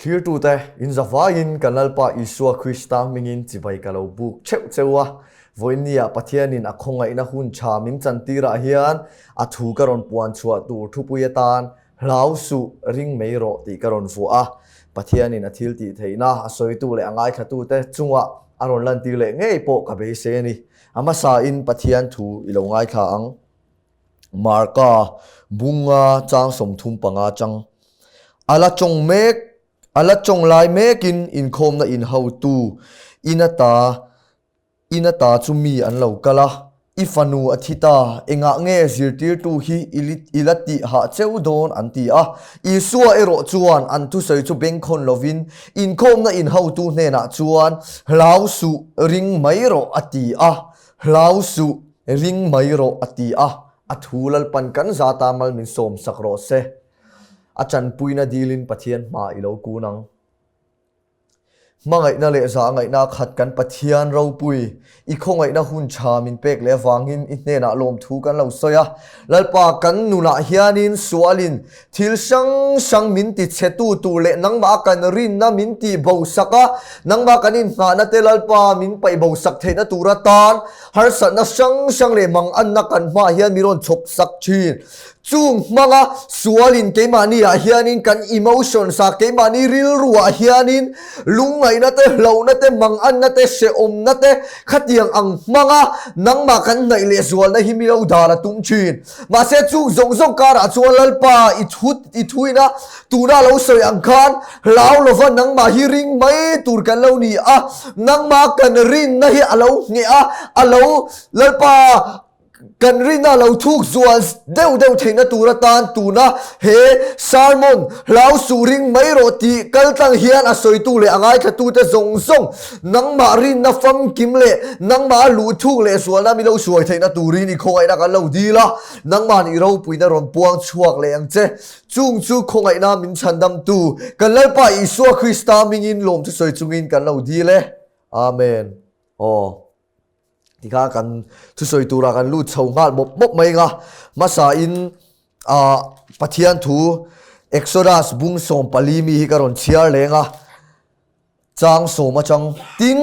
Thlirtute, in zavaiin kan Lalpa Isua Krista hmingin chibai ka lo buk theuh cheu a. Vawiinniah Pathianin a khawngaihna hun tha min chantirah hian a thu ka rawn puan chhuah tur thupui atan Hlau suh, ring mai rawh tih ka rawn vuah a. Pathianin a thil tih theihna a sawitu leh a ngaithlatute chungah a rawn lantir leh ngei pawh ka beisei a ni. A hmasain Pathian thu i lo ngaithla ang. Marka bunga chang 35 chang. A la tawng mek, a la tawng lai mekin inkhawmna inhotu in ata in ata chu mi an lo kal a, I fanu a thi ta, engah nge zirtirtu hi i la tih hah cheu dawn an ti a. Isua erawh chuan an thusawi chu bengkhawn lovin inkhawmna inhotu hnenah chuan, Hlau suh, ring mai rawh a ti a. Hlau suh, ring mai rawh a ti a, a thu Lalpan kan zata mal min sawm sak rawh se. A tanpuina dilin Pathian hma i lo kun ang. Hmangaihna leh zahngaihna khat kan Pathian ropui, i khawngaihna hun tha min pek leh avangin i hnenah lawmthu kan lo sawi a. Lalpa, kan nunah hianin sualin Thil hrang hrang min ti chhe tu tur leh nangmah kan rinna min tih bo sak a, nangmah kan inhnahna te Lalpa min paih bo sak theihna tur atan harsatna hrang hrang leh manganna kan hmaah hian min rawn chhawp sak thin. Chung hmanga sualin keimahni ah hianin kan emotions ah keimahni rilru ah hianin lungngaihna te, hlauhna te, manganna te, hrehawmna te khatiang ang hmanga nangmah kan hnaih leh zualna hi mi lo dal a tum thin. Mahse chung zawng zawng karah chuan Lalpa i thu i thuin a, tuna lo sawi ang khan hlau lova nangmah hi ring mai tur kan lo ni a, nangmah kan rinna hi a lo ngheh a, a lo Lalpa kan rinna a lo thuk zual deuh deuh theihna tur atan tuna he sermon hlau suh ring mai rawh tih kaltlang hian a sawitu leh a ngaithlatute zawng zawng Nangmah rinna famkim leh nangmah a luh thuk leh sualna mi lo suai theihna turin i khawngaihna kan lo dil a, nangmah nih ropuina rawn puang chhuak leh ang che. Chung chu khawngaihna min chhandamtu kan Lalpa Isua Krista hmingin lawm chu sawi chungin kan lo dil e. Amen. Aw. Tikha kan thusawi turah kan lut chho nghal mawp mawp mai anga hmasain ah Pathian thu Exodus bung 14 mi hi ka rawn chhiar leng a. Chang sawm atang tin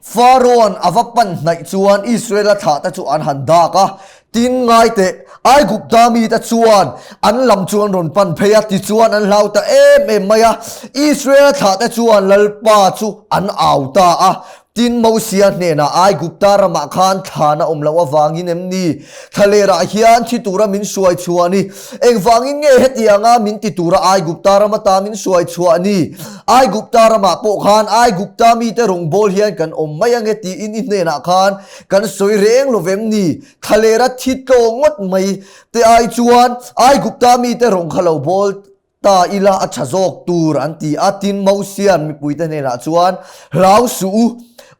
Pharaoh-a'n a va pan hnaih chuan Israel-a thlahte chu an han dak a, tin ngai teh, Aigupta mite chuan an lam chu an rawn pan phei a, tichuan an hlau ta em em mai a. Israel-a thlahte chuan Lalpa chu an au ta a, Tin, Mosia hnenah Aigupta ramah khan thlan a awm loh avangin em ni? Thlalerah hian thi tura min hruai chhuah ni. Engvangin nge hetianga min ti tura Aigupta ram ata min hruai chhuah ni? Aigupta ramah pawh khan Aigupta mite rawngbâwl hian kan awm mai ange tiin i hnenah khan kan sawi reng lo vem ni? Thlalera thi tlaw ngawt mai te ai chuan Aigupta mite rawng kha lo bâwl Ta ila a tha zawk tur an ti a, tin Mosia'n mipuite hnenah chuan, Hlau suh u,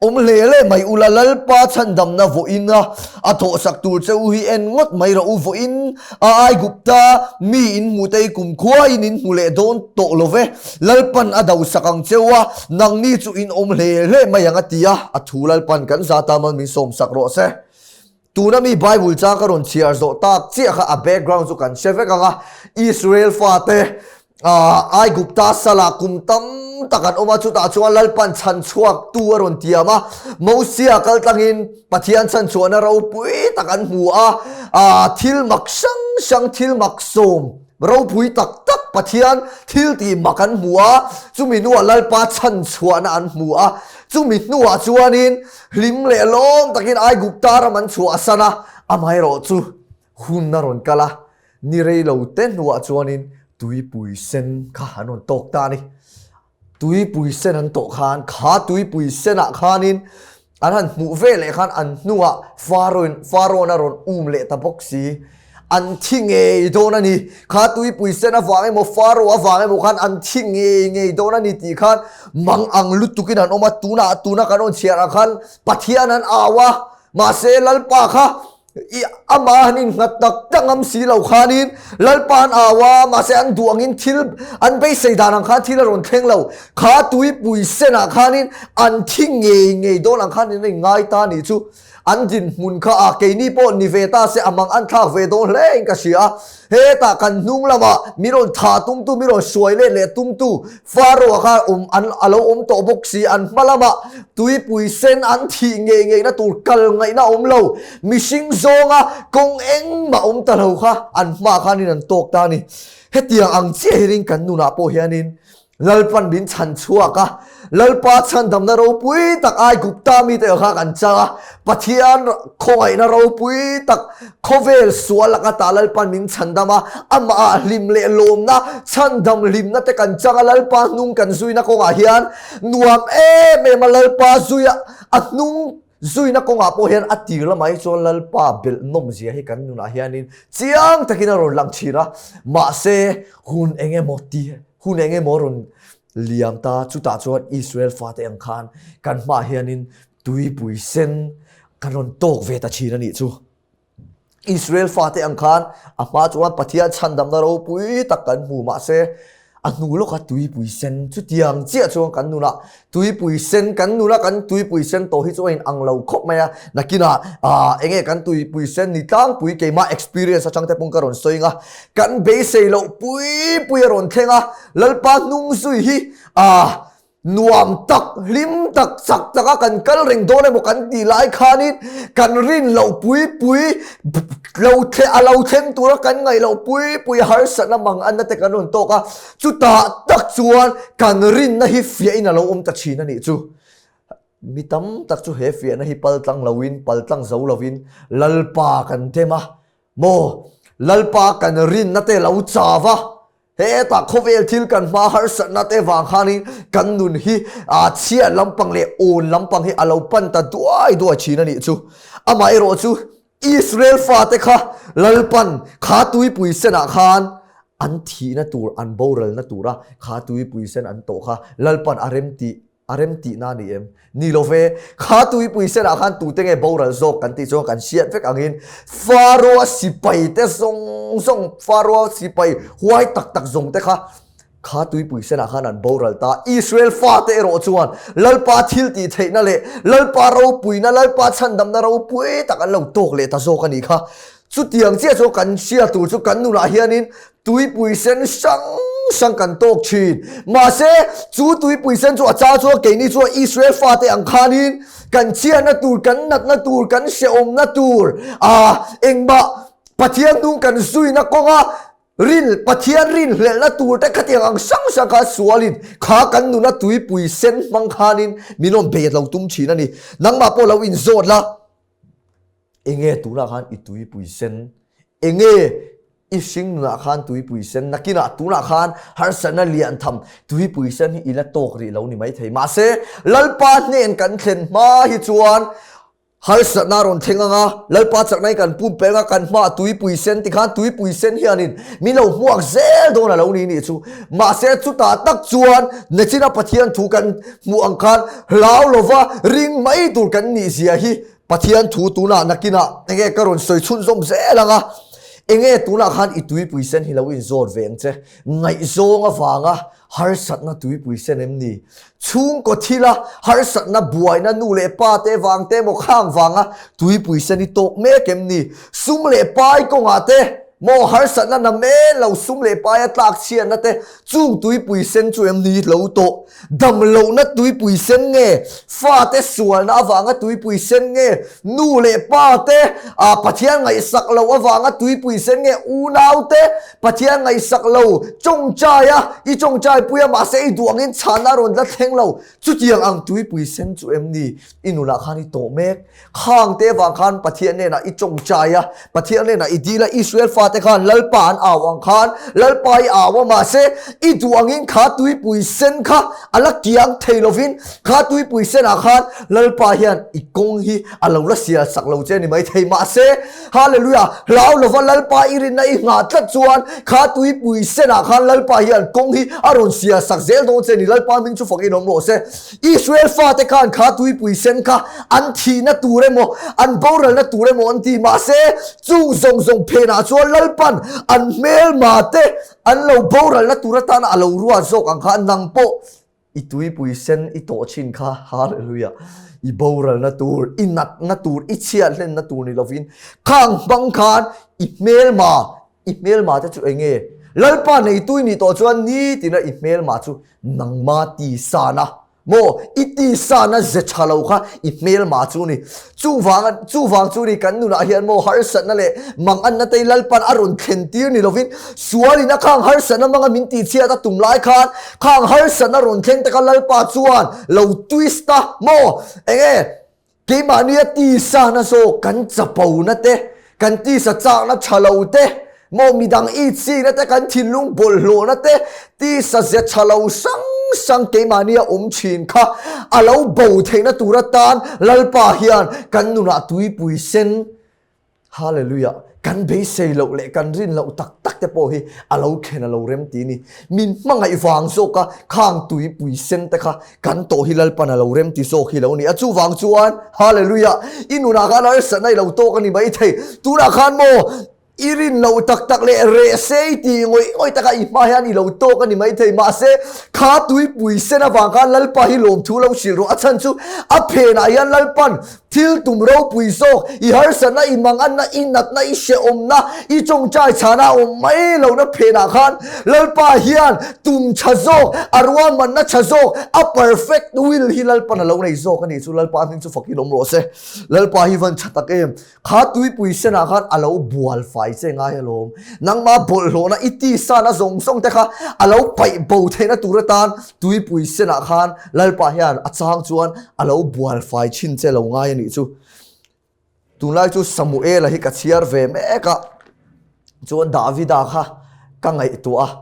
awm hle hle mai ula, Lalpa chhandamna vawiin a a thawhsak tur che u hi en ngawt mai rawh u, vawiin a Aigupta mi in hmu te hi kumkhuain in hmu leh dawn tawh lo ve, Lalpan a dosak ang che u a, nangni chu in awm hle hle mai ang a ti a, a thu Lalpan kan zata mal min sawmsak rawh se. Tuna mi Bible chang ka rawn chhiar zawh tak chiah kha a background chu kan hre vek ang a, Israel fate Aigupta salah kum tam tak an awm a, chutah chuan Lalpan chhan chhuak tu a rawn tiam a, Mosia kal tlangin Pathian chhan chhuahna ropui tak an hmu a, thil mak hrang hrang thil mak sawm ropui tak tak Pathian thil tih mak an hmu a, chumi hnuah Lalpa chhan chhuahna an hmu a, chumi hnuah chuanin Hlim leh lawm takin Aigupta ram an chhuah a san a, amaherawh chu hun a rawn kal a, ni rei lo te hnuah chuanin tuipui sen kha an rawn tawk ta a ni. Tuipui sen an tawh khan, kha tuipui senah khanin an han hmuh ve leh khan an hnungah Pharaoh-in Pharaoh-an a rawn um leh ta bawk si. An thi ngei dawn a ni. Kha tuipui sen avang emaw Pharaoh avang emaw khan an thi ngei ngei dawn a ni tih khan mang ang lutukin an awm a. Tunah tuna kan rawn chhiar ang khan Pathian an au a, mahse Lalpa kha i amah han innghat tak tak ngam si lo khanin Lalpa an au a, mahse an duh angin thil an beisei dan ang khan thil a rawn thleng lo. Kha tuipui senah khanin an thi ngei ngei dawn ang khan in a inngai ta a nih chu. An dinhmun kha a keini pawh ni ve ta se a mang an thlak ve dawn hle in ka hria a. Hetah kan hnung lamah mi rawn thah tumtu, mi rawn hruai let leh tumtu Pharaoh-a kha awm an a lo awm tawh bawk si. An hma lamah tuipui sen an thih ngei ngeihna tur kal ngaihna awm lo. Mihring zawnga kawng engmah awm ta lo kha an hmaah khanin an tawk ta a ni. Hetiang ang chiah hianin kan nunah pawh hianin Lalpan min chhan chhuak a, Lalpa chhandamna ropui tak Aigupta mite ang kha kan chang a, Pathian khawngaihna ropui tak khawvel sual laka ta Lalpan min chhandam a, amahah hlim leh lawmna, chhandam hlimna te kan chang a, Lalpa hnung kan zuina kawngah hian nuam em em a Lalpa zuia a hnung zuina kawngah pawh hian a tir lamah hi chuan Lalpa belh nawm zia hi kan nunah hianin chiang takin a rawn lang thin a, mahse hun eng emaw ti Hun eng emaw rawn liam ta, chutah chuan Israel fate ang khan kan hmaah hianin tuipui sen kan rawn tawk ve ta thin a nih chu. Israel fate ang khan a hma chuan Pathian chhandamna ropui tak kan hmu mahse a hnu lawka tuipui sen chutiang chiah chuan kan nunah tuipui sen kan nuna kan tuipui sen tawh hi chu a inang lo khawp mai a. Nakinah ah enge kan tuipui sen ni tlangpui keimah experience atang te pawh ka rawn sawi ang a. Kan beisei loh pui pui a rawn thleng a, Lalpa hnung zui hi ah nuam tak, hlim tak, chak taka kan kal reng dawn emaw kan tih lai khanin kan rin loh pui pui lo thle a lo thleng tura kan ngaih loh pui pui harsatna mang anna te kan rawn tawk a, chutah tak chuan kan rinna hi fiahin a lo awm ta thin a nih chu. Mi tam tak chu he fiahna hi pal tlang loin, pal tlang zo loin Lalpa kan dem a, Maw Lalpa kan rinna te lo chau a, hetah khawvel thil kan hma harsatna te vang khanin kan nun hi a chhiat lampang leh awn lampang hi a lo pan ta duai duai thin a nih chu. Amaherawh chu Israel fate kha Lalpan kha tuipui senah khan an thihna tur, an boralna tura kha tuipui sen an tawh kha Lalpan a remtih A rem tihna a ni em? Ni lo ve. Kha tuipui senah khan tute nge boral zawk kan tih chuan kan hriat vek angin Pharaoh-a sipai te zawng zawng, Pharaoh-a sipai huai tak tak zawng te kha kha tuipui senah khan an boral ta. Israel fate erawh chuan Lalpa thil tih theihna leh Lalpa ropuina, Lalpa chhandamna ropui tak an lo tawk leh ta zawk a nih kha. Chutiang chiah chu kan hria tur chu kan nunah hianin tuipui sen hrang hrang kan tawk thin. Mahse, chu tuipui sen chu a chang chuan keini chuan Israel fate ang khanin kan chhiatna tur, kan natna tur, kan hrehawmna tur, ah engmah Pathian hnung kan zuina kawnga rin, Pathian rinhlelhna tur te khatiang ang hrang hrang kha sualin kha kan nuna tuipui sen hmang khanin min rawn bei lo tum thin a ni. Nangmah pawh lo inzawt la. Enge tunah khan i tuipui sen? Enge i hring nunah khan tuipui sen? Nakinah tunah khan harsatna lian tham tuipui sen hi i la tawk rih lo ni maithei. Mahse, Lalpa hnen kan thlen hma hi chuan harsatna a rawn thleng ang a, Lalpa chakna hi kan pumpelh ang a, kan hmaah tuipui sen tikhan tuipui sen hianin min lo hmuak zel dawn a lo ni nih chu. Mahse, chutah tak chuan nachina Pathian thu kan hmuh ang khan hlau lova ring mai tur kan nih zia hi Pathian thu tunah nakinah enge ka rawn sawi chhunzawm zel ang a, enge tunah khan i tuipui sen hi lo inzawt ve ang che, ngaihzawng avanga harsatna tuipui sen em ni? Chhungkaw thila harsatna buaina nu leh pa te vang te emaw khang vanga tuipui sen i tawk mek em ni? Sum leh pai kawngah te maw harsatna na men lo sum leh paia tlak chhiatna te chung tuipui sen chu em ni lo tawh? Dam lohna tuipui sen nge? Fate sualna avanga tuipui sen nge? Nu leh pa te Pathian ngaihsak lo avanga tuipui sen nge? Unau te Pathian ngaihsak lo tawngtai a, i tawngtai pui a mahse i duh angin chhanna a rawn la thleng lo. Chutiang ang tuipui sen chu em ni? I nunah khan i tawh mek. Khang te vang khan Pathian hnenah i tawngtai a, Pathian hnenah i dil a, Israel fate khan Lalpa an au ang khan Lalpa i au a, mahse i duh angin kha tuipui sen kha a la kiang thei lovin kha tuipui senah khan Lalpa hian i kawng hi a lo la sial sak lo che a ni maithei. Mahse, Hallelujah, hlau lova Lalpa i rinna i nghah tlat chuan kha tuipui senah khan Lalpa hian kawng hi a rawn sial sak zel dawn che a ni. Lalpa hming chu fakin awm rawh se. Israel fate khan kha tuipui sen kha an thihna tur emaw, an boralna tur emaw an ti. Mahse, chung zawng zawng phenah chuan Lalpan an hmelma te an lo boralna tur atana a lo ruat zawk ang kha nang pawh. I tuipui sen i tawh thin kha, Hallelujah, i boralna tur, i natna tur, i chhiat hlenna tur ni lovin, khang hmang khan i hmelma, i hmelma te chu eng nge? Lalpa neitu i nih tawh chuan nitina i hmelma chu nangma tisana Maw, i tisana ze tha lo kha i hmelma chu ni. Chuvang chuvang chu ni kan nunah hian maw harsatna leh manganna te Lalpan a rawn thlen tir ni lovin sualin a khang harsatna hmanga min tihchhiat a tum lai khan khang harsatna rawn thleng te kha Lalpa chuan lo twist a maw enge Keimahnia tisana zawk kan chapona te, kan tisa chakna tha lo te, maw midang itsikna te, kan thinlung bawlhhlawhna te, tisa ze tha lo hrang hrang keimahnia awm thin kha a lo bo theihna tur atan Lalpa hian kan nunah tuipui sen Hallelujah! Kan beisei loh leh kan rin loh tak tak te pawh hi a lo thlen a lo rem ti ni. Min hmangaih vang zawk a khang tuipui sen te kha kan tawh hi Lalpan a lo rem ti zawk hi lo ni. A chuvang chuan Hallelujah! I nunah khan harsatna i lo tawk a ni maithei. Tunah khan maw i rin loh tak tak leh reh sei ti ngawih ngawih taka i hma hian i lo tawk a ni maithei. Mahse kha tuipui sen avang khan Lalpa hi lawmthu lo hrilh rawh. A chhan chu a phenah hian Lalpan Thil tum ropui zawk, i harsatna, i manganna, i natna, i hrehawmna, i tawngtai chhana awm mai lohna phenah khan Lalpa hian tum tha zawk, a ruahmanna tha zawk, a perfect will hi Lalpan a lo nei zawk a nih chu. Lalpa hming chu fakin awm rawh se. Lalpa hi van tha tak em. Kha tuipui senah khan a lo bual fai che ngai alawm. Nangmah bawlhhlawhna i tisana zawng zawng te kha a lo paih bo theihna tur atan Tuipui senah khan Lalpa hian a chang chuan a lo bual fai thin che lo ngai a nih chu. Tunlai chu Samuela hi ka chhiar ve mek a, chuan Davida kha ka ngaihtuah a,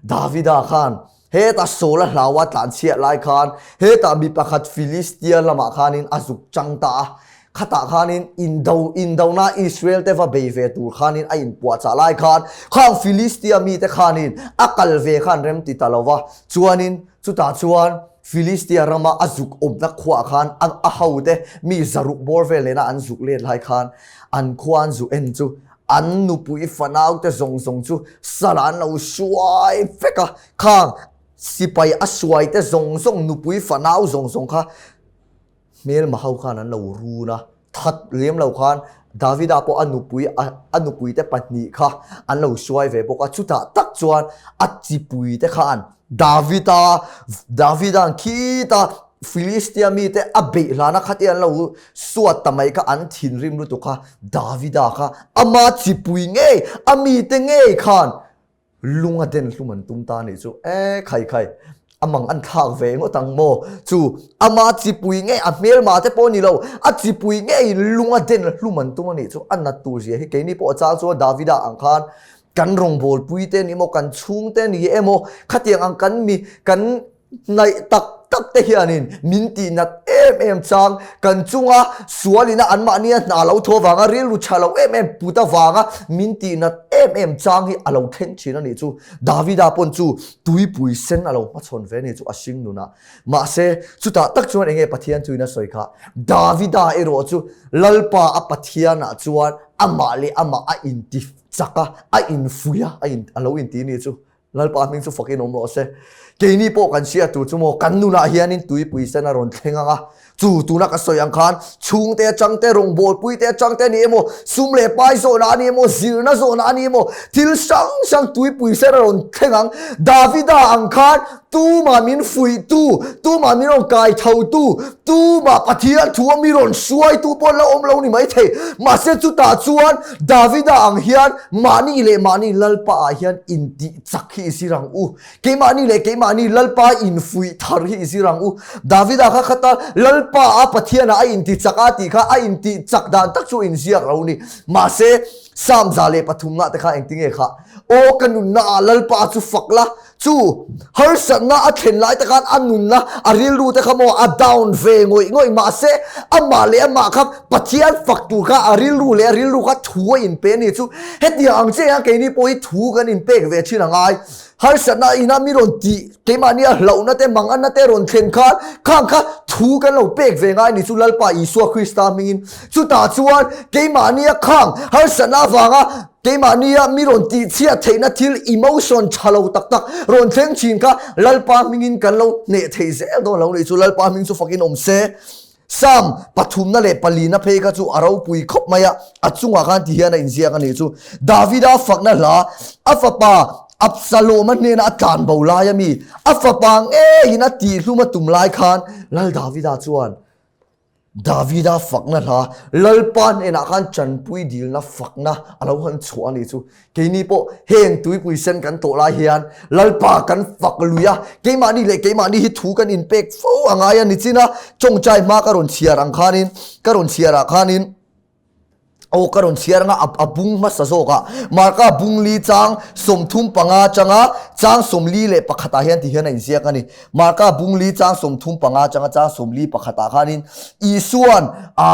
Davida khan hetah Saula hlaua tlan chhiah lai khan hetah mi pakhat Filistia lamah khanin a zuk chang ta a, Khatah khanin indo indona Israel te va bei ve tur khanin a inpuahchah lai khan khang Filistia mite khanin a kal ve khan rem ti ta lo va. Chuanin chutah chuan Filistia rama a zuk awmna khuaah khan a a hote mi zaruk bawr vel nena an zuk let lai khan an khua an zu en chu an nupui fanaute zawng zawng chu salah an lo hruai vek a. Khang sipai a suaite zawng zawng nupui fanau zawng zawng kha Hmelma ho khan an lo run a, that lem lo khan Davida pawh a nupui a nupui te pahnih kha an lo suai ve bawk a, chutah tak chuan a chipui te khan Davida Davida'n khita Filistia mite a beih hlana khatia an lo suat ta mai kha an thinrim lutuk kha Davida kha ama chipui ngei a mite ngei khan Lung a den hlum an tum ta nih chu e khai khai a mang an thlak ve ngawt ang maw chu ama chipui ngei a hmelma te pawh ni lo a chipui ngei lung a den hlum an tum a nih chu a nat tur zia hi keini pawh a chang chuan Davida ang khan kan rawngbawlpui te ni emaw kan chhungte ni emaw khatiang ang kan mi kan Hnaih tak tak te hianin min tihnat em em chang, kan chunga sualina anmahnia hna lo thaw vanga rilru tha lo em em put avanga min tihnat em em chang hi a lo thleng thin a nih chu. Davida pawn chu tuipui sen a lo hmachhawn ve a nih chu a hring nunah. Mahse, chutah tak chuan enge Pathian chuin a sawi kha? Davida erawh chu Lalpa a Pathianah chuan amah leh amah a inti chak a, a infuih a, a lo inti a nih chu. Lalpa hming chu fakin awm rawh se. Keini pawh kan hriat tur chu maw, kan nunah hianin tuipui sen a rawn thleng ang a, chu tuna ka sawi ang khan chhungte atang te, rawngbawlpui te atang te a ni emaw, sum leh pai zawhna a ni emaw, zirna zawhna a ni emaw, thil hrang hrang tuipui sen a rawn thleng ang. Davida ang khan tumah min fuihtu, tumah min rawn kai thotu, tumah Pathian thu a mi rawn hruaitu pawh la awm lo ni maithei. Mahse chutah chuan Davida ang hian mahni leh mahni Lalpa ah hian intih chak hi i zir ang u. Keimahni leh keimahni Lalpa infuih thar hi i zir ang u. Davida kha khata Lalpa a Pathian ah a inti chak a tih kha a intih chak dan tak chu inziak lo ni. Mahse Psalm 103 ah te kha engtinge kha? Aw ka nunna ah Lalpa chu fak la, Chu harsatna a thlen lai te khan a nunna, a rilru te kha maw a down ve ngawih ngawih mahse amah leh amah kha Pathian fak tur kha a rilru leh a rilru kha thu a inpe a ni chu. Hetiang ang chiah hian keini pawh hi thu kan inpek ve thin a ngai. Harsatna ina mi rawn tih keimahnia hlauhna te manganna te rawn thlen khan khang kha thu kan lo pek ve ngai ni chu Lalpa Isua Krista hmingin. Chutah chuan keimahnia khang harsatna avanga keimahnia mi rawn tih chhiat theihna thil emotion tha lo tak tak rawn thleng thin kha Lalpa hmingin kan lo hneh thei zel dawn lo ni chu Lalpa hming chu fakin awm se. Psalm pathumna leh palina phei kha chu a ropui khawp mai a, a chungah khan ti hian a inziak a nih chu. Davida fakna hla, a fapa Absaloma hnena a tlan bo lai a mi, a fapa ngeiin a tihhlum a tum lai khan Lal Davida chuan Davida fakna hla, Lalpa hnenah khan chanpui dilna fakna a lo han chhuah a nih chu. Keini pawh heng tuipui sen kan tawh lai hian Lalpa kan fak lui a, keimahni leh keimahni hi thu kan inpek fo a ngai a ni chin a, tawngtai hma ka rawn chhiar ang khanin, ka rawn chhiar ah khanin, aw ka rawn chhiar anga a bung hmasa zawk ah Marka bungli chang 35 changa chang 41 ah hian ti hian a inziak a ni. Marka bungli chang 35 changa chang 41 ah khanin Isuan a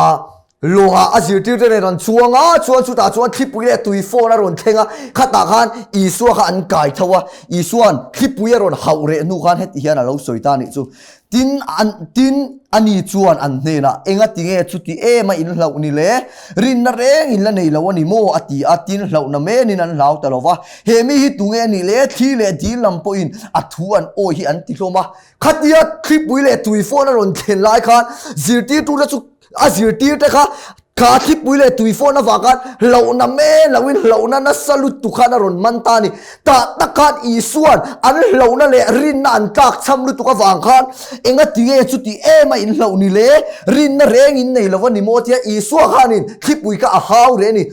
Lawngah a zirtirte nen an chuang a, chuan chutah chuan thlipui leh tui fawn a rawn thleng a, khatah khan Isua kha an kai tho a, Isua'n thlipui a rawn hauh reh hnu khan heti hian a lo sawi ta a nih chu. Tin, an, tin, ani chuan an hnenah, Enga tinge chuti em a in hlauh ni le? Rinna reng in la nei lo a ni maw? a ti a, tin, hlauhna menin an hlau ta lo va. He mi hi tunge a nih le? Thli leh dil lam pawhin a thu an awi hi an ti hlawm a. Khatia thlipui leh tui fawn a rawn thlen lai khan zirtirtute chu A zirtirte kha kha thlipui leh tui fawn avang khan hlauhna men loin hlauhna nasa lutuk khan a rawn man ta a ni. Tah tak khan Isua'n an hlauhna leh rinna an tlakchham lutuk avang khan enga ti nge chuti em a inhlauh ni le? Rinna reng in nei lo a ni maw? tia Isua khanin thlipui kha a hau reh a ni.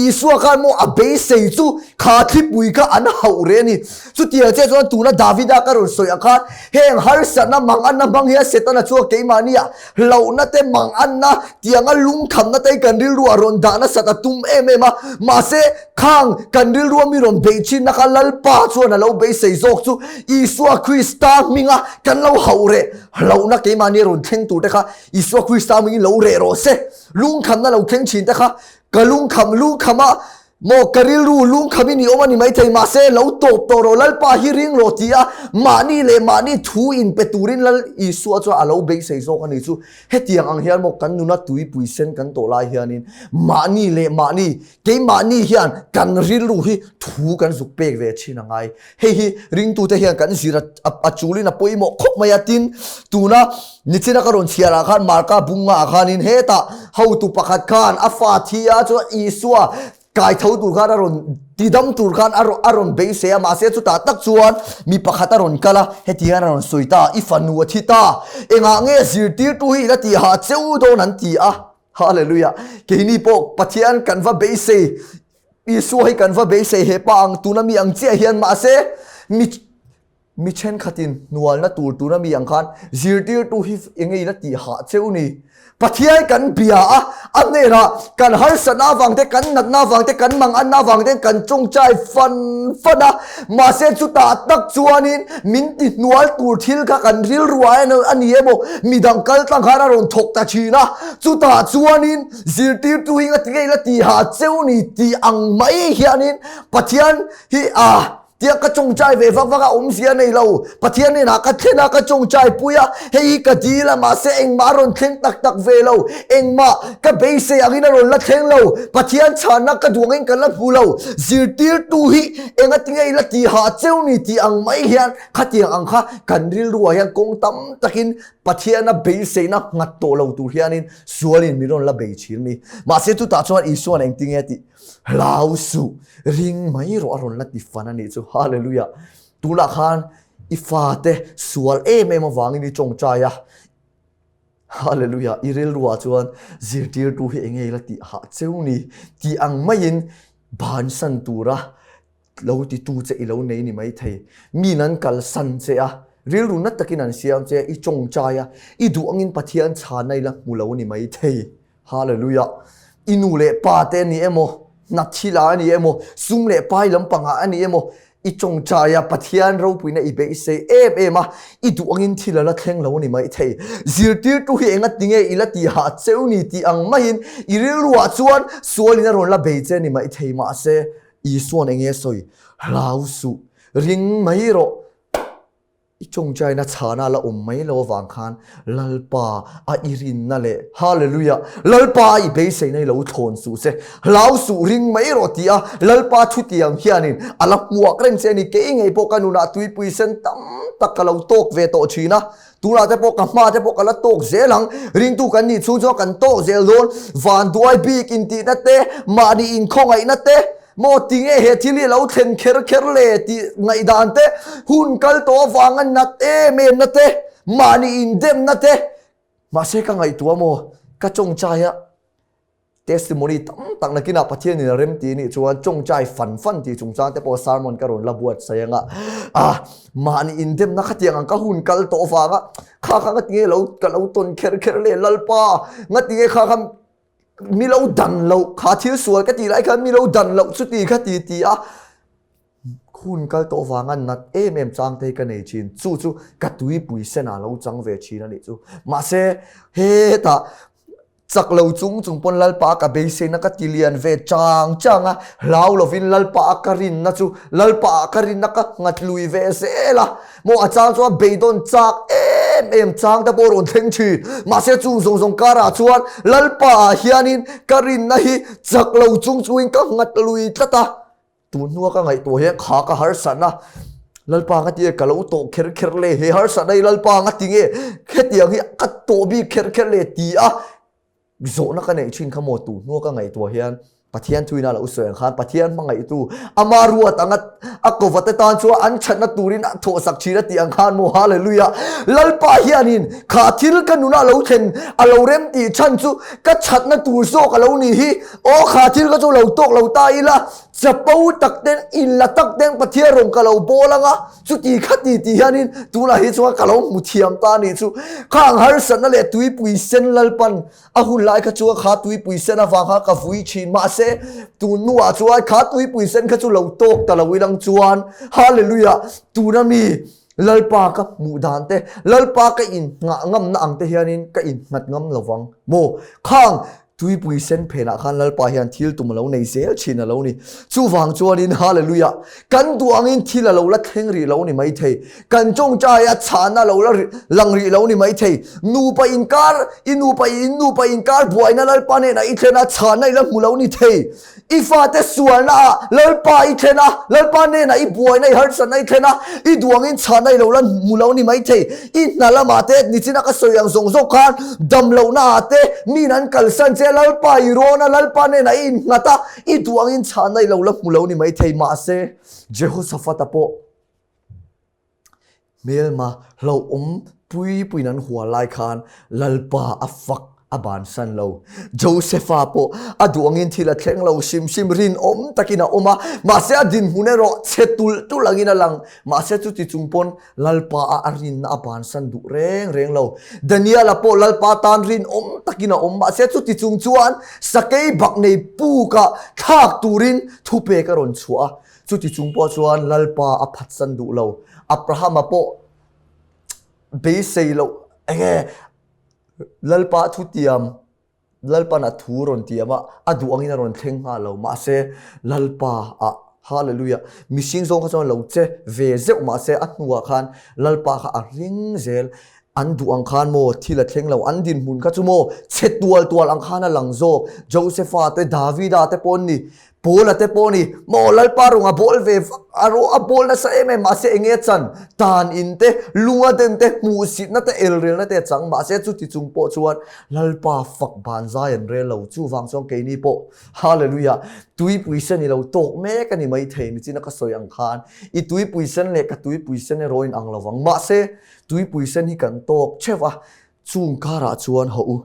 Isua khan maw a beisei chu kha thlipui kha an hauh reh a ni. Chutiang chiah chuan tuna Davida ka rawn sawi ang khan heng harsatna manganna hmang hian Setana chuan keimahnia hlauhna te manganna tianga lungkhamna te hi kan rilru ah rawn dah nasat a tum em em a, mahse khang kan rilrua mi rawn beih thinna kha Lalpa chuan a lo beisei zawk chu Isua Krista hminga kan lo hauh reh hlauhna keimahnia rawn thleng tur te kha Isua Krista hmingin lo reh rawh se. Lungkhamna lo thleng thin te kha ka lungkham lungkhama Maw ka rilru lungkham in i awm a ni maithei, mahse lo tawp tawh rawh, Lalpa hi ring rawh ti a mahni leh mahni thu in pe turin Lal Isua chuan a lo beisei zawk a ni chu. Hetiang ang hian maw kan nuna tuipui sen kan tawh lai hianin mahni leh mahni, keimahni hian kan rilru hi thu kan zuk pek ve thin a ngai. Hei hi ringtute hian kan zir a chulin a pawimawh khawp mai a, tin tuna nichina ka rawn chhiar ah khan Marka bunga ah khanin hetah hotu pakhat khan a fa thi a chuan Isua kai tho tur khan a rawn tidam tur khan a a rawn beisei a, mahse chutah tak chuan mi pakhat a rawn kal a, heti hian a rawn sawi ta, i fanu a thi ta, engah nge zirtirtu hi ila tih hah cheu dawn an ti a, Hallelujah, keini pawh Pathian kan va beisei Isua hi kan va beisei he pa ang tuna mi ang chiah hian mahse mi mi thenkhatin hnualna tur tuna mi ang khan zirtirtu hi enge ila tih hah cheu ni. Pathian kan bia a, a hnenah kan harsatna avang te, kan natna avang te, kan manganna avang te kan tawngtai fan fan a, mahse chutah tak chuanin min ti hnual tur thil kha kan rilru ah a ni emaw midang kal tlang khan a rawn thawk ta thin a, chutah chuanin Zirtirtu hi ngati ngei la tiha cheu ni tih ang mai hianin Pathian hi a tia ka tawngtai ve vak vak a awmzia nei lo. Pathian hnenah ka thlen a, ka tawngtai pui a, hei hi ka dil a, mahse engmah a rawn thleng tak tak ve lo. Engmah ka beisei angin a rawn la thleng lo. Pathian chhanna ka duh angin ka la hmu lo. Zirtirtu hi engati ngei la tiha cheu ni tih ang mai hian khatiang ang kha kan rilruah hian kawng tam takin Pathiana beiseina nghat tawh lo tur hianin Sualin min rawn la bei thin ni. Mahse chutah chuan Isua'n engtinge tih hlau suh, ring mai rawh a rawn la ti fan a nih chu. Hallelujah! Tunah khan i fate sual em em avangin i tawngtai a. Hallelujah! I rilruah chuan zirtirtu hi enge ila tih hah cheu ni tih ang maiin bansan tura Lo titu che i lo nei ni maithei. Miin an kalsan che a, rilru na takin an siam che a, i tawngtai a, i duh angin Pathian chhana i la hmu lo ni maithei. Hallelujah! I nu leh pa te a ni emaw, hna thil ah a ni emaw, sum leh pai lampang ah a ni emaw, i tawngtai a, Pathian ropuina i beisei em em a, i duh angin thil a la thleng lo ni maithei. Zirtirtu hi enga tinge i la tih hah cheu ni tih ang maiin i rilruah chuan sualin a rawn la bei che ni maithei. Mahse, Isua'n enge sawi? Hlau suh. Ring mai rawh. I tawngtaina chhana la awm mai lo avang khan Lalpa a i rinna leh Hallelujah! Lalpa a i beiseina i lo thlawn suh se, hlau suh ring mai rawh ti a Lalpa thutiang hianin a la hmuak reng che a ni. Kei ngei pawh ka nunah tuipui sen tam tak ka lo tawk ve tawh thin a, tunah te pawh ka hma te pawh ka la tawk zel ang. Ringtu kan nih chhung chuan kan tawk zel dawn. Vanduai bik intihna te, mahni inkhawngaihna te, Maw tinge he thil hi lo thlen kher kher le tih ngaihdan te, hun kal tawh avanga nat em em na te, mahni indemna te, mahse ka ngaihtuah maw ka tawngtai a testimony tam tak nakinah Pathian in a rem ti nih chuan tawngtai fan fan tih chungchang te pawh sermon ka rawn la buatsaih anga ah mahni indemna khatiang ang ka hun kal tawh avanga kha kha ngatinge lo ka lo tawn kher kher le Lalpa ngatinge kha kha mi lo dan loh kha thil sual ka tih lai khan mi lo dan loh chuti kha ti ti a hun kal tawh vanga nat em em chang te hi ka nei thin chu chu ka tuipui sen ah lo chang ve thin a nih chu mahse hetah chak lo chung chung pawn lalpa ka beiseina ka ti lian ve chang chang a hlau lovin lalpa a ka rinna chu lalpa ah ka rinna ka nghat lui ve zel a Maw a chang chuan beidawn chak em em chang te pawh rawn thleng thin. Mahse chung zawng zawng karah chuan Lalpa ah hianin ka rinna hi chak lo chung chungin ka nghat lui tlat a. Tun hnua ka ngaihtuah hian kha ka harsatna Lalpa nga ti e ka lo tawh kher kher le he harsatna hi Lalpa nga ti nge hetiang hi ka tawh bik kher kher le ti a Zawhna ka neih thin kha maw tu hnua ka ngaihtuah hian Pathian thuina lo sawi ang khan Pathian hmangaihtu ama ruat anga a kova te tan chuan an thatna turin a thawhsak thin a tih ang khan maw Hallelujah Lalpa hianin kha thil ka nunah lo thlen a lo rem tih chhan chu ka thatna tur zawk a lo nih hi aw kha thil kha chu lo tawk lo ta ila chapo tak ten inla tak ten Pathian rawn ka lo bawl anga Chuti khati tih hianin tunah hi chuan ka lo hmu thiam ta a nih chu. Khang harsatna leh tuipui sen Lalpan a hun lai kha chuan kha tuipui sen avang kha ka vui thin. Mahse, tun hnuah chuan kha tuipui sen kha chu lo tawk ta lo ilang chuan Hallelujah! Tuna mi Lalpa ka hmuh dan te, Lalpa ka innghah ngamna ang te hianin ka innghat ngam lo vang maw? Khang Tuipui sen phenah khan Lalpa hian thil tum a lo nei zel thin a lo ni. Chuvang chuanin Hallelujah! Kan duh angin thil a lo la thleng rih lo ni maithei. Kan tawngtai a chhahna a lo la lang rih lo ni maithei. Nupa inkar, i nupa i in nupa inkar buaina Lalpa hnenah i thlen a, chhahna i la hmu lo ni thei. I fate sualna ah Lalpa i thlen a, Lalpa hnenah i buaina i harsatna i thlen a, i duh angin chhahna i lo la hmu lo ni maithei. I hna lamah te nichina ka sawi ang zawng zawng khan dam lohna ah te miin an kalsan che a, Lalpa i rawn a, Lalpa hnenah i innghat a, i duh angin chhahna i lo la hmu lo ni maithei. Mahse, Jehoshaphat-a pawh Hmelma hlauhawm pui puiin an hual lai khan Lalpa a fak a bansan lo. Josefa pawh a duh angin thil a thleng lo hrim hrim rinawm takin a awm a, mahse a dinhmun erawh chhe tulh tulh angin a lang. Mahse chuti chung pawn Lalpa a a rinna a bansan duh reng reng lo. Daniela pawh Lalpa tan rinawm takin a awm, mahse chuti chung chuan sakei bak nei pukah thlak turin thupek a rawn chhuah a. Chuti chung pawh chuan Lalpa a phatsan duh lo. Abrahama pawh beisei loh enge Lalpa thutiam Lalpan a thu rawn tiam a, a duh angin a rawn thleng nghal lo. Mahse Lalpa ah Hallelujah mihring zawng kha chuan lo che ve zeuh mahse a hnuah khan Lalpa kha a ring zel. An duh ang khan maw thil a thleng lo, an dinhmun kha chu maw chhe tual tual ang khan a lang zawk. Josepha te Davida te pawh an ni. Paula te pawh ni, maw Lalpa rung a bawl ve vak a rawh a bawl nasa em em mahse enge a chan? Tan in te, lung a den te, hmuhsitna te, elrelna te a chang mahse chuti chung pawh chuan Lalpa fak ban zai an rel lo. Chuvang chuan keini pawh Hallelujah tuipui sen i lo tawk mek a ni maithei nichina ka sawi ang khan i tuipui sen leh ka tuipui sen erawh in ang lovang mahse tuipui sen hi kan tawk theuh a Chung karah chuan haw u,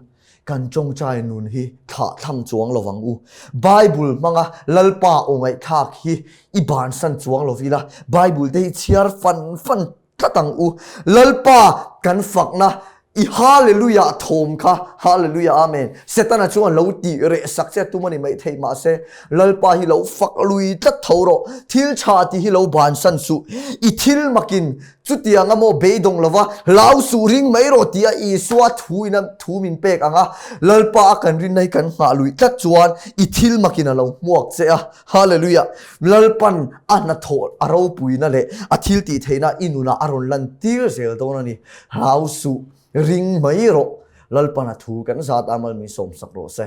kan tawngtai nun hi thlah thlang chuang lo vang u. Bible hmanga Lalpa aw ngaihthlak hi i bansan chuang lo ila, Bible te hi chhiar fan fan tlat ang u. Lalpa kan fakna i. I Hallelujah thawm kha, Hallelujah Amen, Setana chuan lo tih reh sak che tum a ni maithei mahse, Lalpa hi lo fak lui tlat tho rawh, thil tha tih hi lo bansan suh, i thil makin chutiang a maw beidawng lova hlau suh ring mai rawh tia Isua thu in a thu min pek ang a, Lalpa a kan rinna hi kan nghah lui tlat chuan i thil makin a lo hmuak che a, Hallelujah, Lalpan a hnathawh a ropuina leh a thil tih theihna i nunah a rawn lan tir zel dawn a ni. Hlau suh, ring mai rawh, Lalpan a thu kan zat a mal min sawmsak rawh se.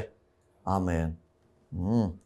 Amen. Umm.